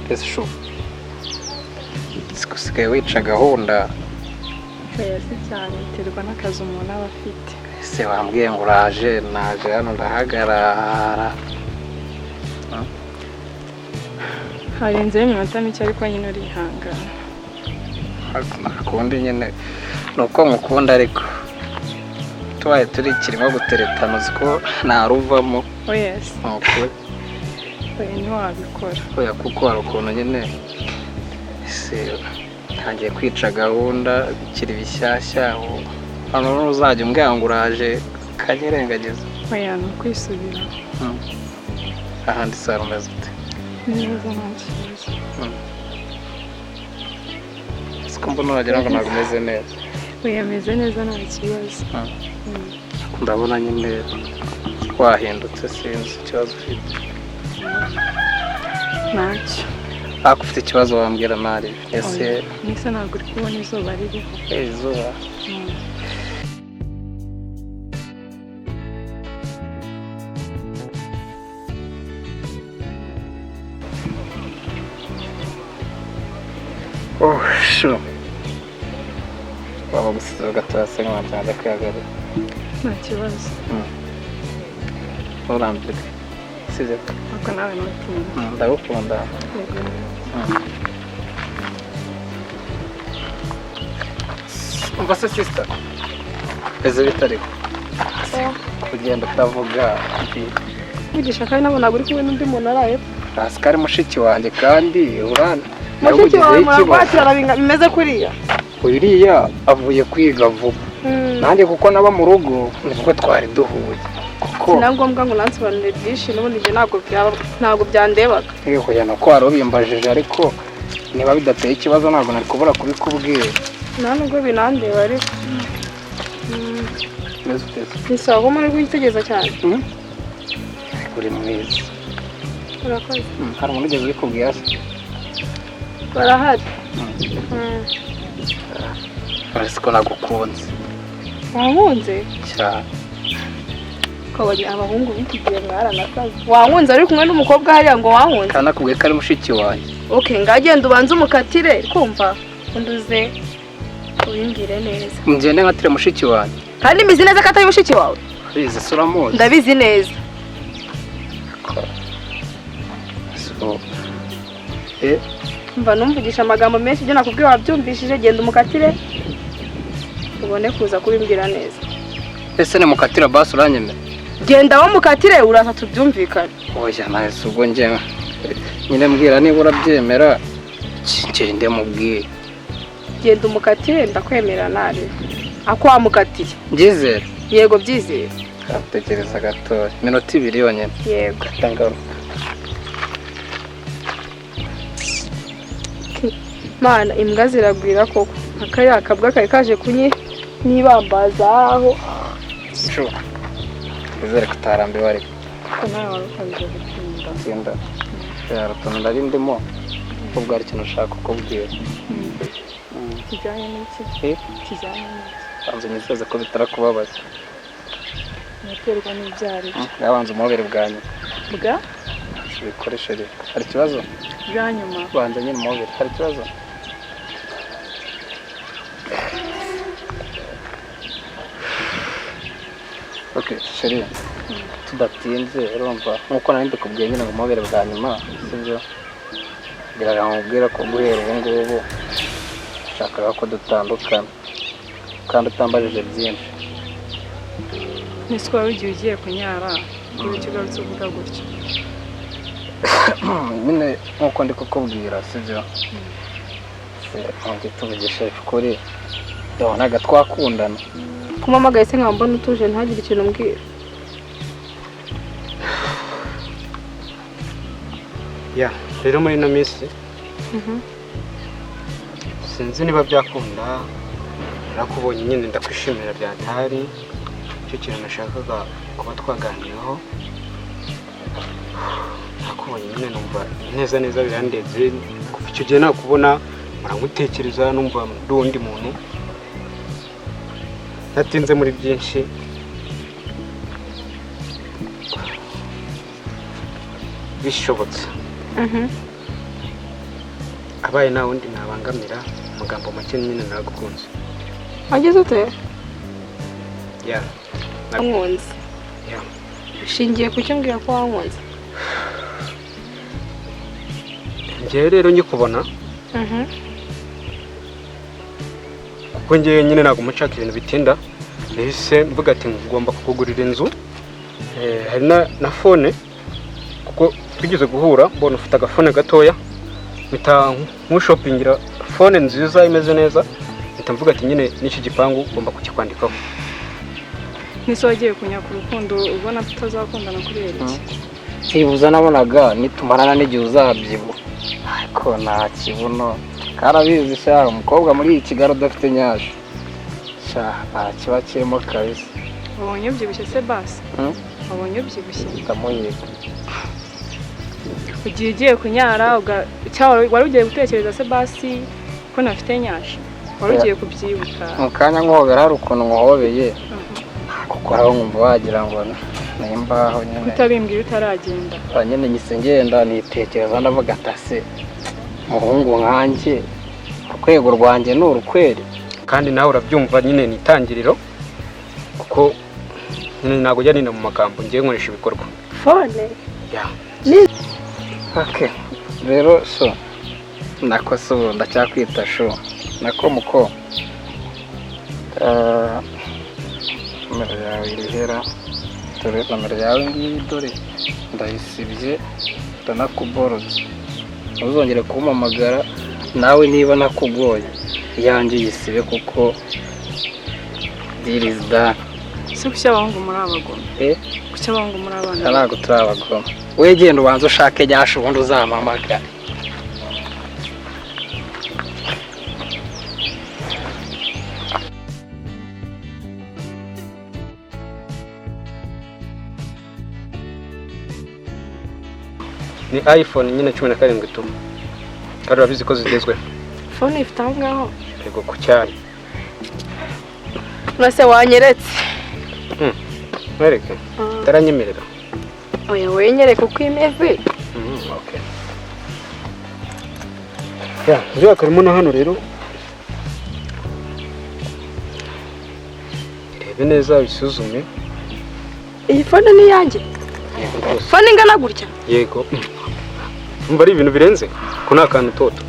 Ese shu, usigaye wica gahunda? Oya, si cyane, biterwa n'akazi umuntu aba afite. Ese wambwiye ngo uraje, naje hano ndahagarara. Harenzeho iminota mike, ariko nyine urihangana. Ntakundi nyine, ni uko ngukunda, ariko tubaye turi kirimo guteretana, uzi ko ntaruvamo. Oya se. Ni ukuri. Oya, ntiwabikora. Oya, kuko hari ukuntu nyine ese ntangiye kwica gahunda bikiri bishyashya, ubu hano uzajya umbwira ngo uraje ukanyirengagiza. Oya, ni ukwisubiraho. Ahandi sara umeze ute? Neza, nta kibazo. Siko mbona wagira ngo ntabwo umeze neza. Oya, ameze neza, nta kibazo. Ndabona nyine wahindutse, sinzi ikibazo ufite. Ntacyo. Ariko ufite ikibazo wambwira ntari ese. Oya, mbese ntabwo uri kubona izuba ririho? Eh, izuba. Oh, shu. Waba gusiza gatoya se nkabanza nkajya kwihagarika? Nta kibazo. Nturambirwe, sibyo? Ariko nawe ntutinde. Ndagukunda. Yego. Umva se sister, ese bitari kugenda utavuga? Mugisha, kandi nabonaga uri kumwe n'undi muntu araye. Pascal mushiki wanjye, kandi urana Mushiki wawe? nawe ikibazo. Murakwakirana bimeze kuriya? Uriya avuye kwiga vuba, nanjye kuko naba mu rugo nibwo twari duhuye kuko Si na ngombwa ngo unansobanurire byinshi, n'ubundi njye ntabwo byandebaga. Yego, nuko wari ubimbajije, ariko niba bidateye ikibazo ntabwo nari kubura kubikubwira. Nta nubwo binandeba ariko. Meze ute se? Ni sawa, ko muri kwitegereza cyane. Uri mwiza. Urakoze. Hari umuntu ugeze ubikubwira se? Barahari. Uretse ko nagukunze. Wankunze? Cyane. Ukabona abahungu b'iki gihe mwaranasaze. Wankunze ari kumwe n'umukobwa hariya ngo wankunze? Kandi nakubwiye ko ari mushiki wanjye. Okay, ngagenda ubanze umukatire, kumva unduze ubimbwire neza. Ngende nkatire mushiki wanjye? Kandi mbizi neza ko atari mushiki wawe. Urizi se, uramuzi? Ndabizi neza. So, Mva, numvugisha amagambo menshi, ibyo nakubwiye wabyumvishije. Genda umukatire ubone kuza kubimbwira neza. Ese nimukatira basi uranyemera? Genda wamukatire, uraza tubyumvikane. Oya, nahise ubwo njye nyine mbwira niba urabyemera, ngende mubwire. Genda umukatire, ndakwemera nabi ako wamukatiye. Mbyizere? Yego, byizere. Tekereza gatoya, iminota 2 yonyine. Yego. Ngaruka. Mana, imbwa ziragwira koko. Akariya kabwa kari kaje kunyi nibambazaho. Shu, nizere ko utarambiwe ariko. Ariko nawe wari ukabije gutinda. Tsinda hari utuntu nari ndimo, ubwo hari ikintu ushaka kukubwira. Kijyanye n'iki? Eh? Kijyanye n'iki? Banza unyizeze ko bitarakubabaza. Biraterwa n'ibyo ari byo. Ngabanza umubiri bwa nyuma. Bwa? Ubikoreshe rero, hari ikibazo? Bwa nyuma. Banza nyine umubiri, hari ikibazo? Okay chérie, tudatinze, urumva nkuko nari mbikubwiye nyine ngo umubiri bwa nyuma, sibyo? Ngira ngo nkubwire ko guhera ubu ngubu nshakaga ko dutandukana, kandi utambajije byinshi. Ese wari ugiye kunyara kubera icyo ugarutse uvuga gutyo? Nyine nkuko ndi kukubwira, sibyo? Se ntabwo tuvugishe ukuri, ndabonaga twakundana. Kumamagaye se nkaba mbona utuje ntagire ikintu umbwira? Ya, rero muri ino minsi sinzi niba byakunda. Narakubonye nyine, ndakwishimira byatari icyo kintu nashakaga kuba twaganiraho. Nakubonye nyine numva neza neza birandenze. Kuva icyo gihe nakubona muragutekereza, numva ndi undi muntu, ntatinze muri byinshi. Bishobotse Abaye nta wundi nabangamira, amagambo make nyine naragukunze. Wagize ute? Ya. Wankunze? Ya. Ushingiye ku cyo mbwira ko wankunze? Njyewe rero ngikubona, kuko njyewe nyine ntabwo mucaka ibintu bitinda, nahise mvuga ati ngomba kukugurira inzu. Hari na phone, kuko twigeze guhura mbona ufite agafone gatoya, mpita nkushopingira phone nziza imeze neza, mpita mvuga ati nyine n'iki gipangu ugomba kukikwandikaho. Nise wagiye kunyaka urukundo ubona tutazakundana kubera iki? Ntibuza nabonaga nitumarana n'igihe uzabyibuha, ariko nta kibuno karabizi sha. Umukobwa muri iyi Kigali udafite nyasha sha nta kiba kirimo kabisa. Wabonye ubyibushye se basi? Wabonye ubyibushye? Ndamuyiga. Ugiye ugiye kunyara cyangwa wari ugiye gutekereza se basi ko nafite nyasha? Wari ugiye kubyibuka? Mu kanya nkuhobera hari ukuntu nkuhobeye kukoraho nkumva wagira ngo ni imbaho nyine. Kutabimbwira utaragenda. Nyine nyise ngenda nitekereza, ndavuga atase umuhungu nkanjye urwego rwanjye ni urukweri. Kandi nawe urabyumva nyine ni itangiriro, kuko nyine ntabwo ujya nina mu magambo, ngiye nkoresha ibikorwa. Phone? Ya. Okay. Rero so nako se ubu ndacyakwita sho nako muko. Nomero yawe irihera, dore nomero yawe ngiyi, dore ndayisibye, ndanakuborotse, ntuzongere kumpamagara. Nawe niba nakugoye iyanjye uyisibe, kuko deal is done. Se kuki abahungu muri abagome? Kuki abahungu muri abana? Ntabwo turi abagome. We genda ubanze ushake nyasha, ubundi uzampamagare. Ni iPhone nyine 17 tuma, kandi urabizi ko zigezweho. Phone ifite aho ngaho? Yego, ku cyayi. Nose wanyeretse? Mwereke utaranyemerera? Oya, wenyereke uko imeze. Okay. Ya, nzira karimo na hano rero. Rebe neza bisuzume. Iyi phone ni yanjye? Yego rwose. Phone ingana gutya? Yego. Umva ari ibintu birenze ko nta kantu toto.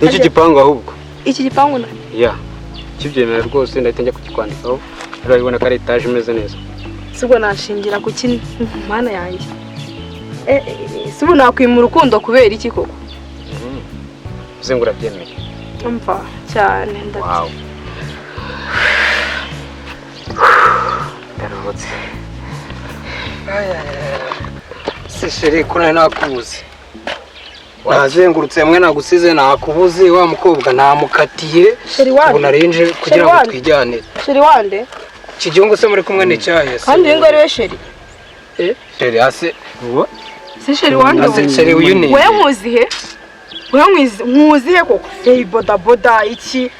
N'iki gipangu ahubwo. Iki gipangu na? Ya. Kibyemera rwose ndahita njya kukikwandikaho. Urabibona ko ari etage imeze neza. Sibwo nashingira ku kini mana yanjye. Sibu nakwima urukundo kubera iki koko? Uze ngo urabyemeye. Umva cyane ndabye. Wow. Ndaruhutse. Se chérie, ko nari nakubuze? Nazengurutse hamwe nagusize nakubuze, wa mukobwa namukatiye. Chérie wande. Ubu narinje kugira ngo twijyanire. Chérie wande? Iki gihugu se muri kumwe ni cyahe se? Kandi uyu nguyu ari we chérie. Chérie ase uwo? Se chérie wande. Ase chérie uyu ni. Wewe nkuzihe? Wewe nkuzihe koko? Hey boda boda iki?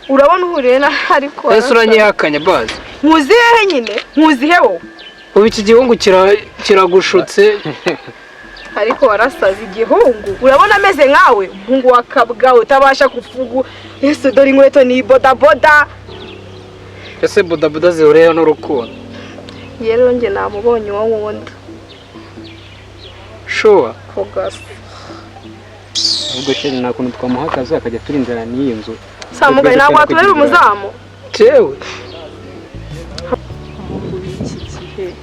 Urabona uhuriye na ariko. Ese uranyihakanye bazi? Nkuzihe nyine? Nkuzihe wowe? Ubu iki gihungu kiragushutse. Ariko warasaze igihungu. Urabona ameze nkawe, umuhungu wakabwa utabasha kufugu. Yesu dore inkweto ni boda boda. Ese boda boda zihureyo n'urukundo? Rero nge namubonye uwo nkunda. Sure. Focus. Ubwo chérie nta kuntu twamuha akazi akajya turindana n'iyi nzu. Samugaye ntabwo watubera umuzamu. Jewe. Abahungu b'iki gihe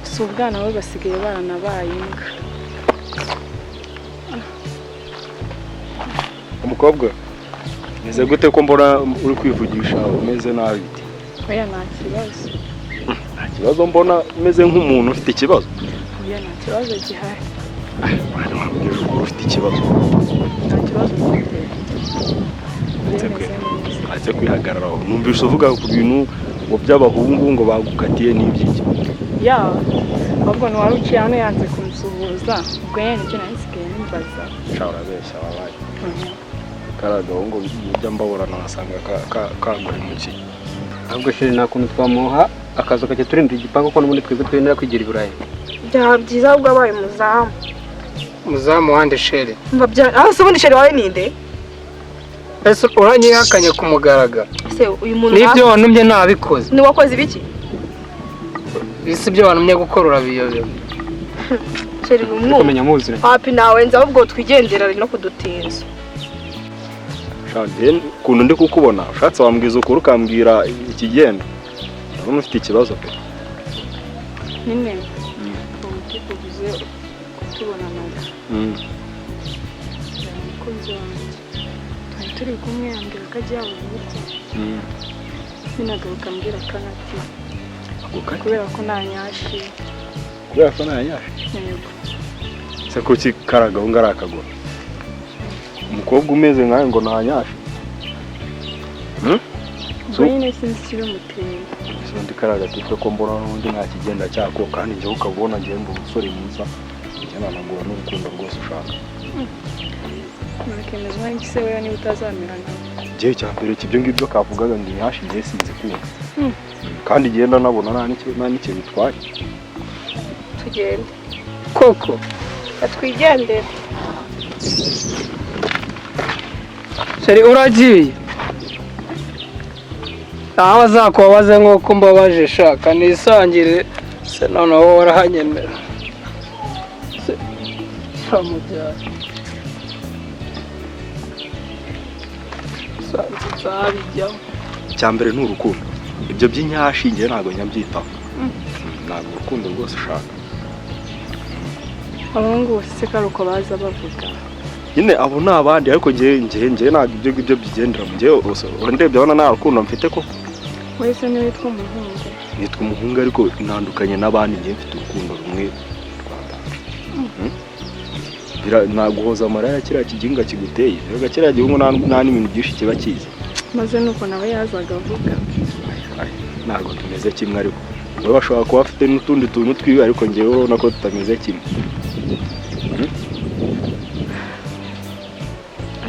si ubwana bo basigaye baranabaye imbwa. Umukobwa meze gute ko mbona uri kwivugisha umeze nabi? Oya nta kibazo. Nta kibazo, mbona umeze nk'umuntu ufite ikibazo. Oya nta kibazo gihari. Wambwira uko ufite ikibazo. Nta kibazo mfite. Uretse kwihagararaho numvise uvuga ku bintu ngo by'abahungu ngo bagukatiye n'ibyiki. Ya, ahubwo ntiwari uciye hano yanze kunsuhuza, ubwo nyine nicyo nari nsigaye nimbaza. Sha urabeshya wabaye. Kariya gahungu ujya mbaburana wasanga kaguhemukiye. Ahubwo chérie nta kuntu twamuha akazi akajya turindira igipangu, ko n'ubundi twebwe twemera kwigira i Burayi. Byaba byiza ahubwo abaye umuzamu. Muzamu wande chéri? Umva bya aho se ubundi chéri wawe ninde? Ese uranyihakanye ku mugaragaro? Se uyu muntu N'ibyo wantumye nabikoze. Ni wakoze ibiki? Isi ibyo wantumye gukora urabiyobewe. Chéri umwumva. Kumenya muziranye. Papi nawe nzi, ahubwo twigendera, ari no kudutinza. Sha, njye ukuntu ndi kukubona, ushatse wambwiza ukuri ukambwira ikigenda. Ndabona ufite ikibazo pe. Nyine ubu tukuvuze kutubonanaga, umukunzi wanjye twari turi kumwe ambwira ko agiye abona burya, nyine agaruka ambwira ko anati kubera ko nta nyashi. Kubera ko nta nyashi? Yego. Se kuki kari agahungu ari akaguru? Umukobwa umeze nkawe ngo nta nyashi? Ubwo nyine sinzi ikibimuteye. Ese undi kari agatipe ko mbona n'undi nta kigenda cyako, kandi njyewe ukabona njyewe ndi umusore mwiza, njye nanagura n'urukundo rwose ushaka. Nakemezwa n'iki se wewe niba utazamera nkawe? Njyewe icya mbere ibyo ngibyo kavugaga ngo inyashi, njyewe sinzi kumva. Kandi ngenda nabona nta n'icyo bitwaye. Tugende. Koko? Twigendere. Chéri, uragiye, aho azakubabaze nk'uko mbabaje. Shaka nisangire se noneho warahanyemera se uramujyana sanze nzabijyamo. Icya mbere ni urukundo. Ibyo by'inyashi njyewe ntabwo nyabyitaho. Ntabwo urukundo rwose ushaka. Abahungu bose se ko ari uko baza bavuga? Nyine abo ni abandi, ariko njyewe ntabwo ibyo ngibyo bigendera. Njyewe urandebye urabona nta rukundo mfite koko? Wese niwe witwa umuhungu? Nitwa umuhungu, ariko ntandukanye n'abandi. Njyewe mfite urukundo rumwe rwa data. Naguhoza amarira ya kiriya kiginga kiguteye. Rega kiriya gihungu nta n'ibintu byinshi kiba kizi. Maze nuko nawe yazaga avuga. Ay, ntabwo tumeze kimwe, ariko wowe bashobora kuba bafite n'utundi tuntu twiwe, ariko njyewe urabona ko tutameze kimwe.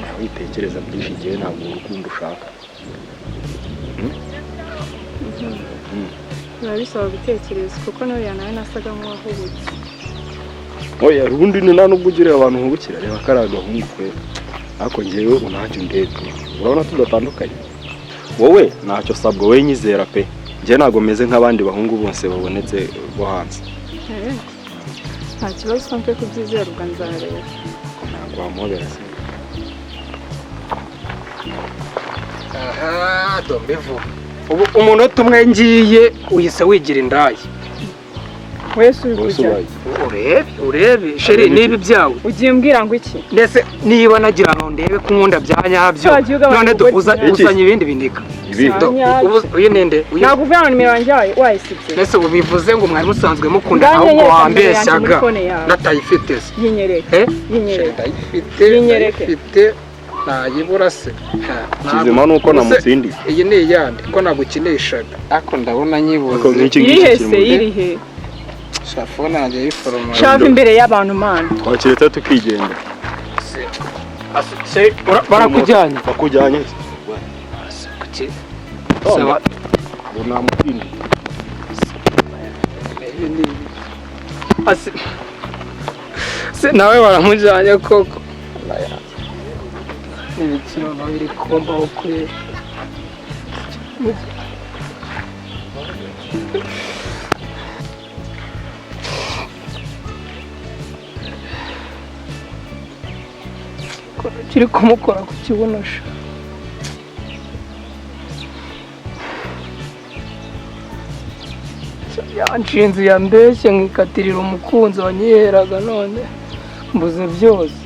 Nawe witekereza byinshi, njyewe ntabwo urukundo ushaka. Biba bisaba gutekereza kuko n'uriya nawe nasaga nk'uwahubutse. Oya, ubundi ni nta nubwo ugirira abantu uhubukira. Reba kariya gahungu kwe, ariko njyewe ntacyo ndebye, urabona tudatandukanye. Wowe ntacyo sabwa, wowe nyizera pe. Njyewe ntabwo meze nk'abandi bahungu bose babonetse bo hanze. Eh, nta kibazo, mpe kubyizera, ubwo nzareba. Ntabwo wamuhobera se? Aha dombivuga ubu umunota umwe ngiye uhise wigira indaya. Wese uri Wese kujya ubaye. Urebe, urebe chéri, niba ibyawe ugiye umbwira ngo iki? Ndetse niba nagira ngo ndebe ko unkunda bya nyabyo, Wagiye ugabanya none ubugoryi Iki? uzanye ibindi binika. Ibi Bya nyabyo. Uyu ninde? Uyu Ntabwo uvuga ngo nimero yanjye wayisibye? Mbese ubu bivuze ngo mwari musanzwe mukunda, Nganjye ahubwo nyereka nimero yanjye muri wambeshyaga phone yawe. natayifite se? Yinyereke. Eh? Yinyereke. Ndayifite. Yinyereke. Ndayifite, ntayibura se? Kizima ni uko Ubuse namutsindiye. Iyi ni iyande ko nagukinishaga, ariko ndabona Ariko nyibuze. nk'iki ngiki Irihe kiri se? mu Irihe? Shafone yanjye y'iforoma. Shava imbere y'abantu, mana. Twakireta tukigendera. Barakujyanye? Bakujyanye. Kuki? Sawa. Ngo namutsindiye. Se nawe baramujyanye koko? N'ibikino biri kumbaho kuri kiri kumukora ku kibuno sha. Yanshinze, yambeshye nkikatirira umukunzi wanyiheraga, none mbuze byose,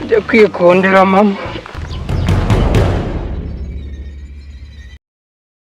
njya kwikundira mama.